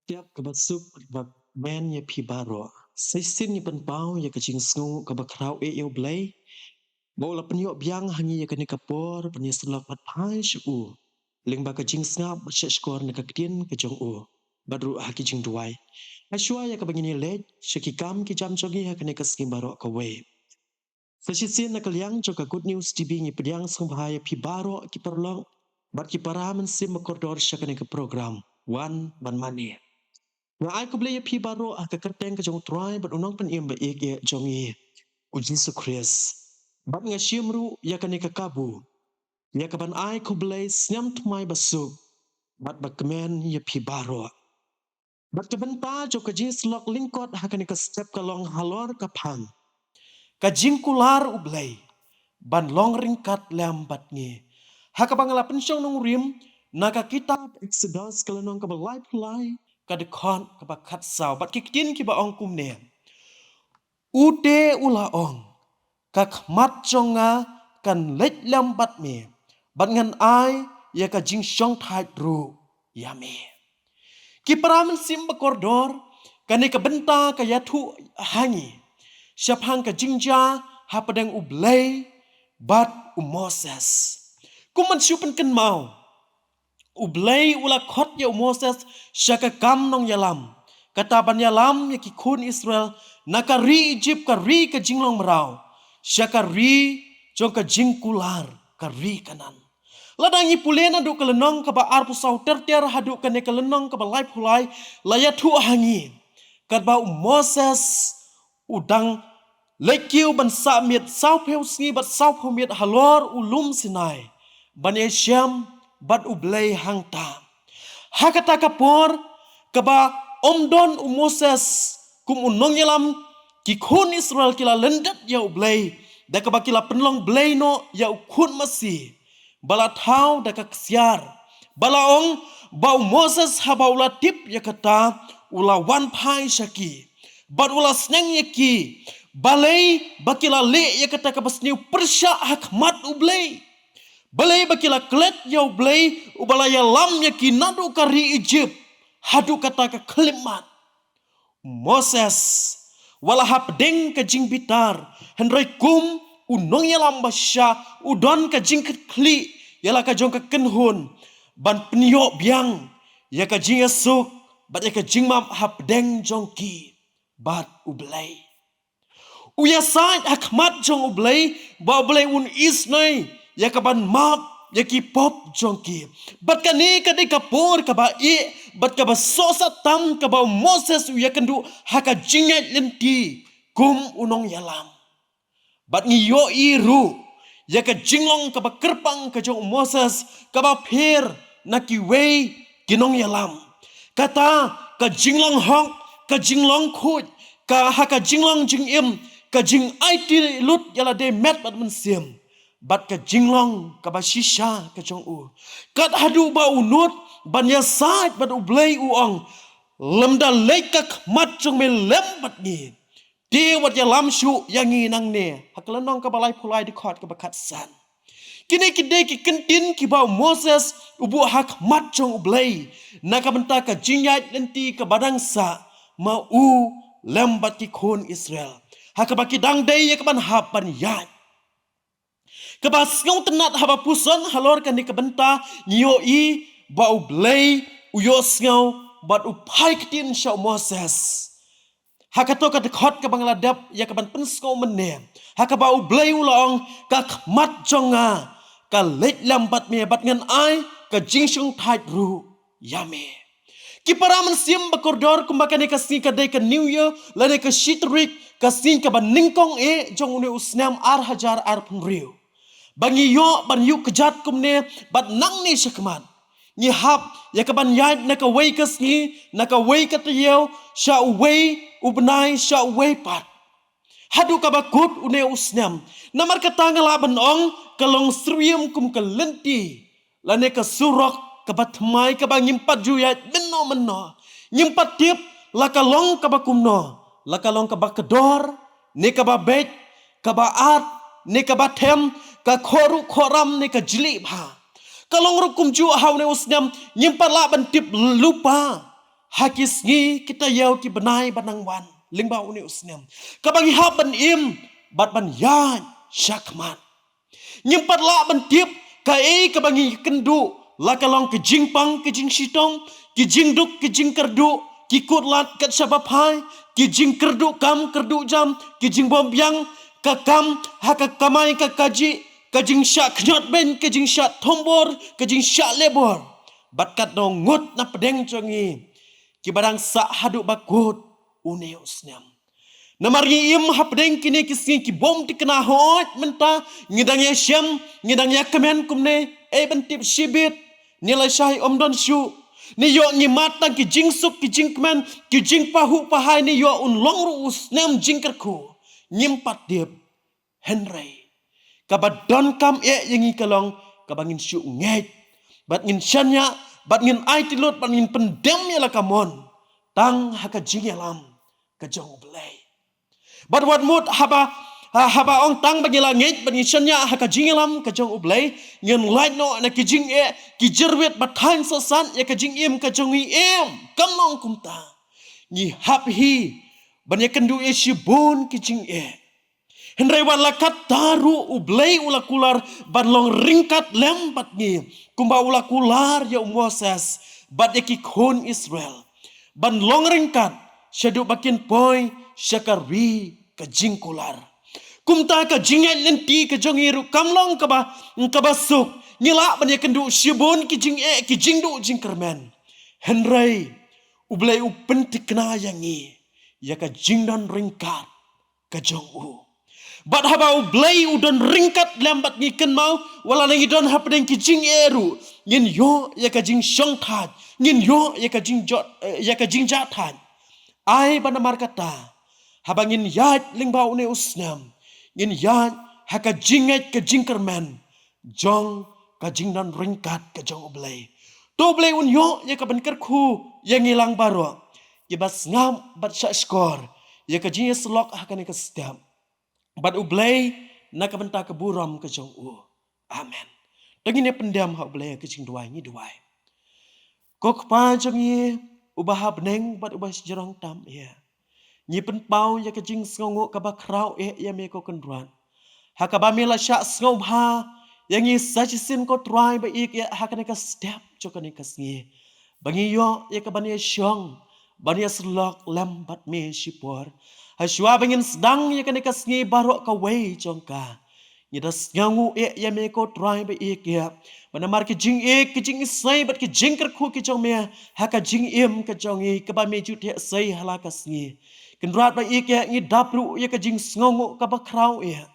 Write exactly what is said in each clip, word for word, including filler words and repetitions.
Step kaba suk bad kmen ïa phi baroh. Sa shisien ngi pynpaw ïa ka jingsngew kaba khraw eh ïa U Blei ba u la pynïoh biang ha ngi ïa kane ka por ban ïa sylloh pat phai sha u lyngba ka jingsngap bad shahshkor na ka ktien ka jong u bad ruh ha ki jingduwai. Hashwa ïa kaba ngin ïa leit sha ki kam ki jam jong ngi ha kane ka sngi baroh kawei. Sa shisien na ka liang jong ka Good News T V ngi pdiang sngewbha ïa phi baroh ki paralok bad ki para mynsiem ba kordor sha kane ka program Wan Ban Mane. Nga ai khublei ïa phi baroh ha ka kyrteng ka jong U Trai bad U Nongpynim ba ïeit jong ngi, U Jisu Khrist. Bad nga shim ruh ïa kane ka kabu ïa kaban ai khublei snem thymmai ba suk bad ba kmen ïa phi baroh. Bad ka bynta jong ka jingïasyllok lyngkot ha kane ka step ka long halor ka phang: Ka jingkular U Blei ban long ryngkat lem bad ngi. Ha kaba nga la pynshong nongrim na ka kitab Exodus ka lynnong kaba laiphew lai, ka dkhot kaba khatsaw, bad ki ktien kiba ong kumne: U te u la ong, ka khmat jong nga kan leit lem bad me, bad ngan ai ïa ka jingshongthait ruh ïa me. Ki para mynsiem ba kordor, kane ka bynta ka ïathuh ha ngi shaphang ka jingjia hapdeng U Blei bad u Moses. Kum ban shu pynkynmaw, U Blei u la khot ïa u Moses sha ka kam nongïalam, kata ban ïalam ïa ki khun Israel na ka ri Ijipt, ka ri ka jinglong mraw, sha ka ri jong ka jingkular, ka ri Kanaan. Lada ngi pule naduh ka lynnong kaba arphew saw ter ter haduh kane ka lynnong kaba laiphew lai, la ïathuh ha ngi katba u Moses u dang leit kiew ban sah miet sawphew sngi bad sawphew miet halor u lum Sinai ban ïashem bad U Blei hangta. Ha kata ka por kaba ym don u Moses kum u nongïalam, ki khun Israel ki la lyndet ïa U Blei da kaba ki la pynlong blei noh ïa u khun masi ba la thaw da ka ksiar. Ba la ong ba u Moses haba u la tip ïa kata, u la wan phai sha ki bad u la sneng ïa ki. Balei ba ki la leh ïa kata kaba sniew pyrshah ha khmat U Blei? Balei ba ki la klet ïa U Blei uba la ïalam ïa ki naduh ka ri Ijipt haduh kata ka khyllipmat? U Moses, wat la hapdeng ka jingbitar, hynrei kum u nongïalam ba shisha, u don ka jingkitkhlieh ïa la ka jong ka kynhun ban pynïoh biang ïa ka jingïasuk bad ïa ka jingmap hapdeng jong ki bad U Blei. U ïasaid ha khmat jong U Blei ba U Blei un isynei ïa kaban map ïa ki pop jong ki. Bad kane ka dei ka por kaba eh bad kaba sohsat tam kaba u Moses u ïakynduh ha ka jingïaid lynti kum u nongïalam. Bad ngi ïohi ruh ïa ka jinglong kaba kyrpang ka jong u Moses kaba pher na kiwei ki nongïalam. Kata ka jinglong hok, ka jinglong khuid, ka ha ka jinglong jingim, ka jingaiti lut ïa lade met bad mynsiem. Bad ka jinglong kaba shisha ka jong u, kat haduh ba u nud ban ïasaid bad U Blei, u ong, lymda leit ka khmat jong me lem bad ngi, te wat ïalam shuh ïa ngi nangne. Ha ka lynnong kaba laiphew lai, dkhot kaba khatsan. Kine ki dei ki kyntien kiba u Moses u buh ha khmat jong U Blei na ka bynta ka jingïaid lynti kaba dang sah ma u lem bad ki khun Israel, ha kaba ki dang dei ïa kaban hap ban ïaid. Kaba sngewtynnat, haba puson halor kane ka bynta, ngi ïohi ba U Blei u ïohsngew bad u phai ktien sha u Moses. Ha kato ka dkhot kaba nga la dep ïa kaban pynsngew mynne, ha kaba U Blei u la ong, ka khmat jong nga ka leit lem bad me bad ngan ai ka jingshongthait ruh ïa me. Ki para mynsiem ba kordor, kumba kane ka sngi ka dei ka New Year lane ka shi tarik, ka sngi kaba nyngkong eh jong une u snem ar hajar arphew hynriew. Ba ngi ïoh ban ïuh kjat kumne bad nangne shakhmat ngi hap ïa kaban ïaid na kawei ka sngi, na kawei ka taïew, sha uwei u bnai, sha uwei pat, haduh kaba kut une u snem. Namar kata nga lah ban ong ka long syriem kum ka lynti lane ka surok kaba thymmai kaba ngim pat ju ïaid mynno mynno. Ngim pat tip la ka long kaba kumno, la ka long kaba kdor ne kaba beit, kaba at ne kaba them, ka khohruh khohram ne ka jlieh bha. Ka long ruh kumjuh ha une u snem, ngim pat lah ban tip lypa ha ki sngi, ki taïew, ki bnai ba nang wan lyngba une u snem, kaba ngi hap ban im bad ban ïaid shakhmat. Ngim pat lah ban tip kaei kaba ngi kynduh, la ka long ka jingpang ka jingshitom, ki jingduk ki jingkyrduh, ki kut lad kat shaba phai, ki jingkyrduh kam kyrduh jam, ki jingbym biang ka kam ha ka kamai ka kajih, ka jingshah khñiot beiñ, ka jingshah thombor, ka jingshah lebor, bad katno ngut na pdeng jong ngi kiba dang sah haduh ba kut une u snem. Namar ngi im hapdeng kine ki sngi ki bym thikna, hooid mynta ngi dang ïashem, ngi dang ïakmen kumne, ei ban tip shibit ne lashai ym don shuh. Ne ïoh ngi mad tang ki jingsuk ki jingkmen, ki jingpahuh pahai, ne ïoh un long ruh u snem jingkyrkhu. Ngim pat tip. Hynrei kaba donkam eh ïa ngi ka long kaba ngin shu ngeit bad ngin shaniah bad ngin aiti lut bad ngin pyndem ïa la ka mon tang ha ka jingïalam ka jong U Blei. Bad wat mut haba, ha, haba ong tang ba ngi la ngeit bad ngin shaniah ha ka jingïalam ka jong U Blei, ngin lait noh na ki jingeh, ki jyrwit ba thaiñ sasat ïa ka jingim ka jong ngi, em, kam long kumta. Ngi hap hi ban ïakynduh ïa shibun ki jingeh. Hynrei wat la katta ruh U Blei u la kular ban long ryngkat lem bad ngi, kumba u la kular ïa u Moses bad ïa ki khun Israel ban long ryngkat shaduh ba kin poi sha ka ri ka jingkular. Kumta ka jingïaid lynti ka jong ngi ruh kam long kaba, kaba suk. Ngi lah ban ïakynduh shibun ki jingeh, ki jingduh jingkyrmen. Hynrei U Blei u pynthikna ïa ngi ïa ka jingdon ryngkat ka jong u. Bad haba U Blei u don ryngkat lem bad ngi, kynmaw, wat la ngi don hapdeng ki jingeh ruh, ngin ïoh ïa ka jingshongthait, ngin ïoh ïa ka jingjot, eh, ïa ka jingjahthait. Ai ba namar kata, haba ngin ïaid lyngba une u snem, ngin ïaid ha ka jingngeit ka jingkyrmen jong ka jingdon ryngkat ka jong U Blei. To U Blei un ïoh ïa ka ban kyrkhu ïa ngi lang baroh kiba sngap bad shahshkor ïa ka jingïasyllok ha kane ka step. Bad U Blei na ka bynta ka burom ka jong u. Amen. To ngin ïa pyndem ha U Blei ha ka jingduwai, ngi duwai. Ko Kpa jong ngi uba ha bneng bad uba shajrong tam eh, ngi pynpaw ïa ka jingsngewnguh kaba khraw eh ïa me ko Kynrad, ha kaba me la shah sngewbha ïa ngi sa shisien ko Trai ba ïeit eh ha kane ka step jong kane ka sngi, ba ngi ïoh ïa ka ban ïashong ban ïasyllok lem bad me shipor. Hashwa ba ngin sdang ïa kane ka sngi baroh kawei jong ka, ngi da sngewnguh eh ïa me ko Trai ba ïeit eh, ba namar ki jingïeit, ki jingisnei bad ki jingkyrkhu ki jong me ha ka jingim ka jong ngi kaba me ju theh sei ha la ka sngi. Kynrad ba ïeit eh, ngi dap ruh ïa ka jingsngewnguh kaba khraw eh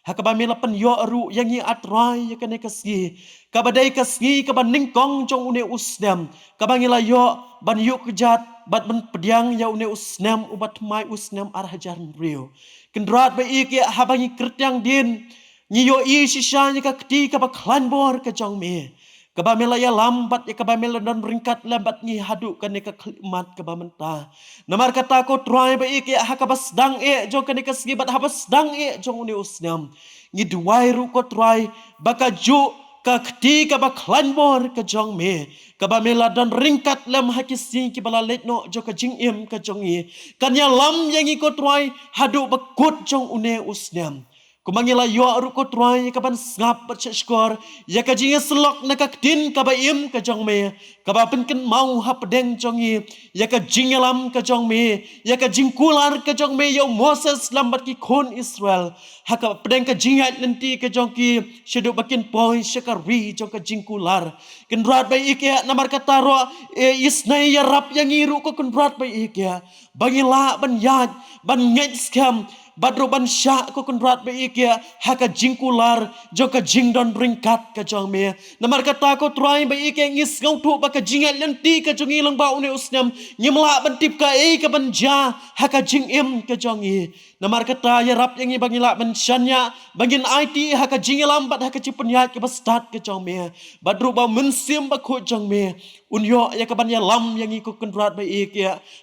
ha kaba me la pynïoh ruh ïa ngi A Trai ïa kane ka sngi, kaba dei ka sngi kaba nyngkong jong une u snem, kaba ngi la ïoh ban ïuh kjat bad ban pdiang ïa une u snem uba thymmai, u snem ar hajar hynriew. Kynrad ba ïeit eh, haba ngi kyrtiang dien, ngi ïohi shisha ïa ka kti kaba khlaiñ bor ka jong me, kaba me la ïalam bad ïa kaba me la don ryngkat lem bad ngi haduh kane ka khyllipmat kaba mynta. Namar kata ko Trai ba ïeit eh, ha kaba sdang eh jong kane ka sngi bad haba sdang eh jong une u snem, ngi duwai ruh ko Trai ba kajuh ka kti kaba khlaiñ bor ka jong me, kaba me la don ryngkat lem ha ki sngi kiba la leit noh jong ka jingim ka jong ngi, kan ïalam ïa ngi ko Trai haduh ba kut jong une u snem. Kumba ngi la ïoh ruh ko Trai ïa ka ban sngap bad shahshkor ïa ka jingïasyllok na ka ktien kaba im ka jong me, kaba pynkynmaw hapdeng jong ngi ïa ka jingïalam ka jong me, ïa ka jingkular ka jong me ïa u Moses lem bad ki khun Israel ha ka pdeng ka jingïaid lynti ka jong ki, shaduh ba kin poi sha ka ri jong ka jingkular. Kynrad ba ïeit eh, namar kata ruh, eh, isnei ïarap ïa ngi ruh ko Kynrad ba ïeit eh, ba ngin lah ban ïaid, ban ngeit skhem bad ruh ban shah ko Kynrad ba ïeit eh ha ka jingkular jong ka jingdon ryngkat ka jong me. Namar kata ko Trai ba ïeit eh, ngi sngewthuh ba ka jingïaid lynti ka jong ngi lyngba une u snem, ngim lah ban tip kaei ka ban jia ha ka jingim ka jong ngi. Namar kata ïarap ïa ngi ba ngin lah ban shaniah, ba ngin aiti ha ka jingïalam bad ha ka jingpynïaid kaba stad ka jong me. Bad ruh ba u Mynsiem Bakhuid jong me un ïoh ïa kaban ïalam ïa ngi ko Kynrad ba ïeit,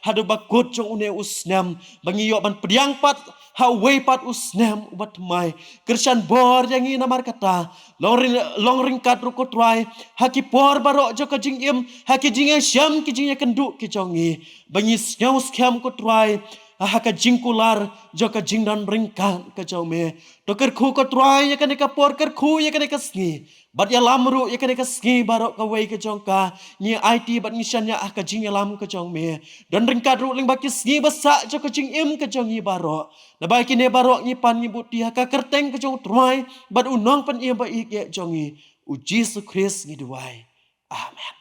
haduh ba kut jong une u snem, ba ngi ïoh ban pdiang pat ha uwei pat u snem uba thymmai. Kyrshan bor ïa ngi namar kata. Long ring, long ryngkat ruh ko Trai ha ki por baroh jong ka jingim, ha ki jingïashem ki jingïakynduh ki jong ngi, ba ngi sngew skhem ko Trai ha ka jingkular jong ka jingdon ryngkat ka jong me. To kyrkhu ko Trai ïa kane ka por, kyrkhu ïa kane ka sngi, bad ïalam ruh ïa kane ka sngi baroh kawei ka jong ka. Ngi aiti bad ngi shaniah ha ka jingïalam ka jong me. Don ryngkat ruh lyngba ki sngi ba sah jong ka jingim ka jong ngi baroh. Naba ïa kine baroh ngi pan ngi buti ha ka kyrteng ka jong u Trai bad u Nongpynim ba ïeit jong ngi, u Jisu Khrist ngi duwai. Amen.